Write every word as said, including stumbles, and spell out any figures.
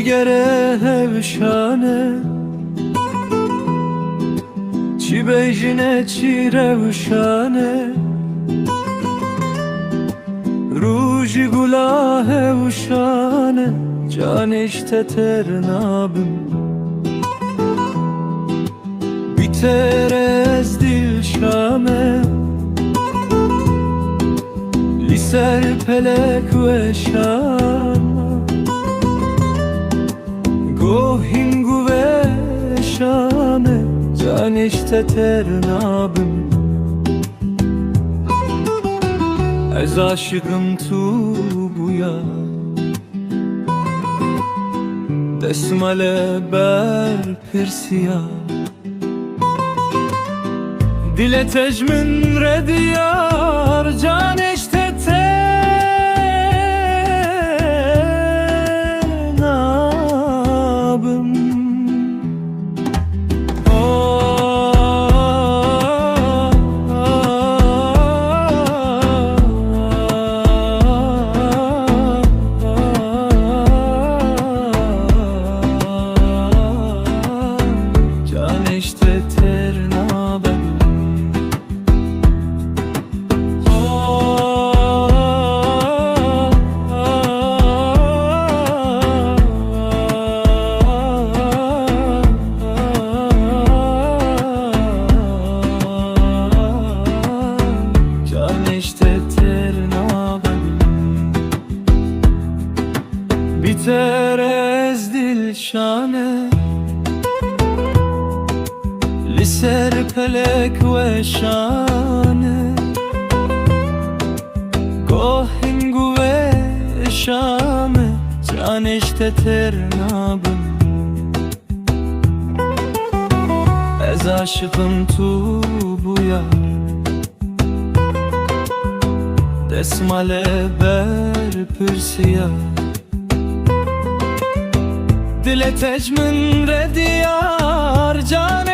Gere hewşane, çi bejine çi rewşane, rûjî gula hewşane, canê ji te ter nabim. Bî te re ez dilşa me, li ser pelek weşa me. Goh hîngû veşa me, canê ji te ter nabim. Ez aşiqim tu bûya, destmale ber pirsiya. Dile te ji min re diyar, canê ji te tenabim. Canê ji te ter nabim. Canê ji te ter nabim. Bî te re ez dilşa me, li ser pelek weşa me. Goh hîngû veşa me, canê ji te ter nabim. Ez aşiqim tu bûya, destmale ber pirsiya. Dile te ji min re diyar, canê